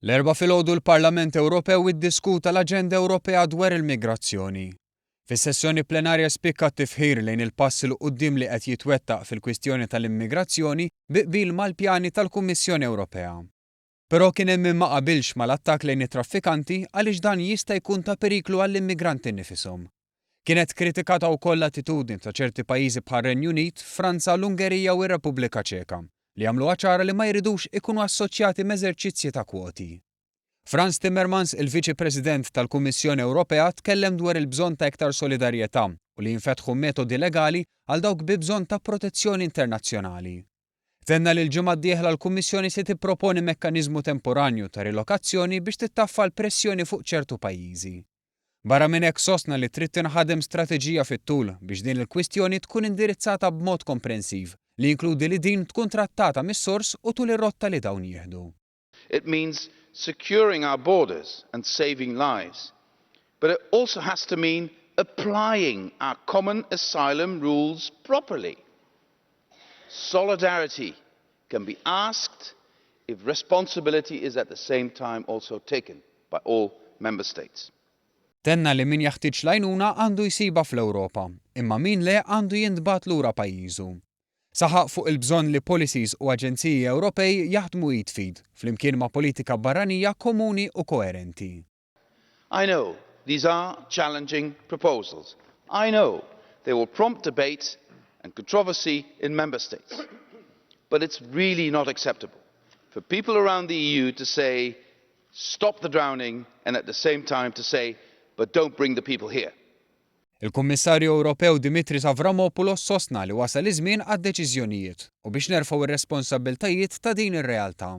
L-Erbgħa filgħodu l-Parlament Ewropew iddiskuta l-Aġenda Ewropea dwar il-Migrazzjoni. Fis-sessjoni plenarja spikka t-tifħir lejn il-pass 'il quddiem li qed jitwettaq fil-kwistjoni tal-immigrazzjoni bi qbil mal-pjani tal-Kummissjoni Ewropea. Però kien hemm min ma qabilx mal-attakk lejn it-traffikanti għaliex dan jista' jkun ta' periklu għall-immigranti nnifishom. Kienet kritikata wkoll l-attitudni ta' ċerti pajjiżi bħar-Renju Unit, Franza, l-Ungerija u r-Repubblika Ċeka, li għamluha ċara li ma jridux ikunu assoċjati m'eżerċizzji ta' kwoti. Frans Timmermans, il-Viċi President tal-Kummissjoni Ewropea tkellem dwar il-bżonn ta' iktar solidarjetà u li jinfetħu metodi legali għal dawk bi bżonn ta' protezzjoni internazzjonali. Tenna li l-ġimgħa d-dieħla l-Kummissjoni se tipproponi mekkaniżmu temporanju ta' rilokazzjoni biex tittaffa l-pressjoni fuq ċertu pajjiżi. Barra minn hekk sostna li trid tinħadem strateġija fit-tul biex din il-kwistjoni tkun indirizzata b'mod komprensiv li jinkludi li din tkun trattata mis-sors u tul ir-rotta li dawn jieħdu. It means securing our borders and saving lives. But it also has to mean applying our common asylum rules properly. Solidarity can be asked if responsibility is at the same time also taken by all member states. Tenna li min jaħtieġ l-għajnuna għandu jsibha fl-Ewropa, imma min le għandu jintbagħat lura pajjiżu. Saħaq fuq il-bżonn li policies u aġenziji Ewropej jaħdmu id f'id, flimkien ma' politika barranija komuni u koerenti. I know these are challenging proposals. I know they will prompt debate and controversy in member states. But it's really not acceptable for people around the EU to say, "Stop the drowning," and at the same time to say, "But don't bring the people here." Il-Kummissarju Ewropew Dimitris Avramopoulos sostna li wasal iż-żmien għad-deċiżjonijiet u biex nerfgħu ir-responsabbiltajiet ta' din ir-realtà.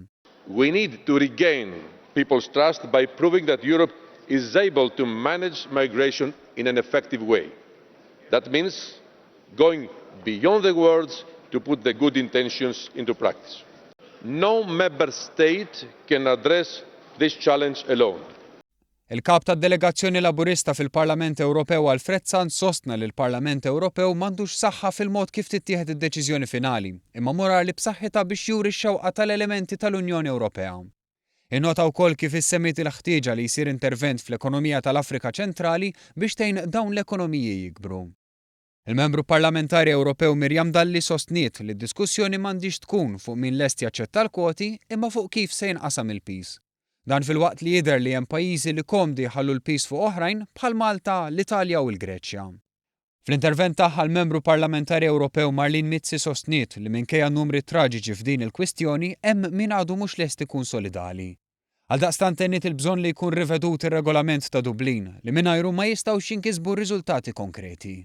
We need to regain people's trust by proving that Europe is able to manage migration in an effective way. That means going beyond the words to put the good intentions into practice. No member state can address this challenge alone. Il-kap tad-delegazzjoni Laburista fil-Parlament Ewropew Alfred Sant sostna li l-Parlament Ewropew m'għandux saħħa fil-mod kif tittieħed id-deċiżjoni finali, imma morali b'saħħitha biex juri x-xewqa tal-elementi tal-Unjoni Ewropea. Innota wkoll kif issemmiet il-ħtieġa li jsir intervent fl-ekonomija tal-Afrika Ċentrali biex tgħin dawn l-ekonomiji jikbru. Il-membru parlamentari Ewropew Miriam Dalli sostniet li d-diskussjoni m'għandix tkun fuq min lest jaċċetta l-kwoti imma fuq kif se jinqasam il-piż. Dan filwaqt li jidher li hemm pajjiżi li komdi jħallu l-piż fuq oħrajn bħal Malta, l-Italja u l-Greċja. Fl-intervent tagħha l-membru parlamentari Ewropew Marlene Mizzi sostniet li minkejja numri traġiċi f'din il-kwistjoni hemm min għadu mhux lest ikun solidali. Għaldaqstant tenniet il-bżonn li jkun rivedut ir-regolament ta' Dublin li mingħajru ma jistgħux jinkisbu riżultati konkreti.